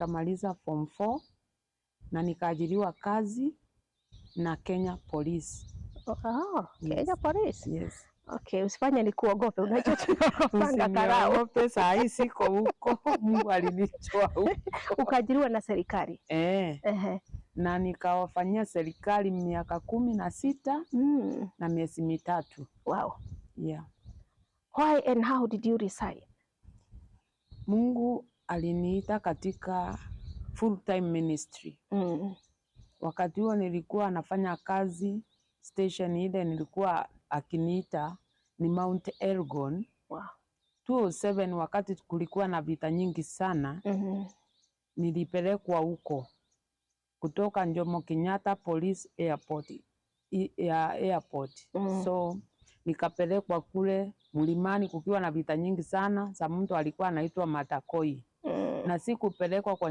Nikamaliza form 4 na nikaajiriwa kazi na Kenya Police. Oh, Yes. Kenya Police. Yes. Okay, usifanye nikuogope, unajua tunaogopanga karao. Usiniogope, saa hii siko huko. Mungu alinitoa huko. Ukaajiriwa na serikali. Eh, na nikawafanyia serikali miaka 16 na miezi 3. Yeah. Why and how did you resign? Mungu aliniita katika full time ministry. Wakati huo nilikuwa nafanya kazi station ile nilikuwa akiniita ni Mount Elgon 2007, wakati kulikuwa na vita nyingi sana, nilipelekwa huko kutoka Jomo Kenyatta Police Airport, ya airport. So nikapelekwa kule mlimani kukiwa na vita nyingi sana za mtu alikuwa anaitwa Matakoi na sikupelekwa kwa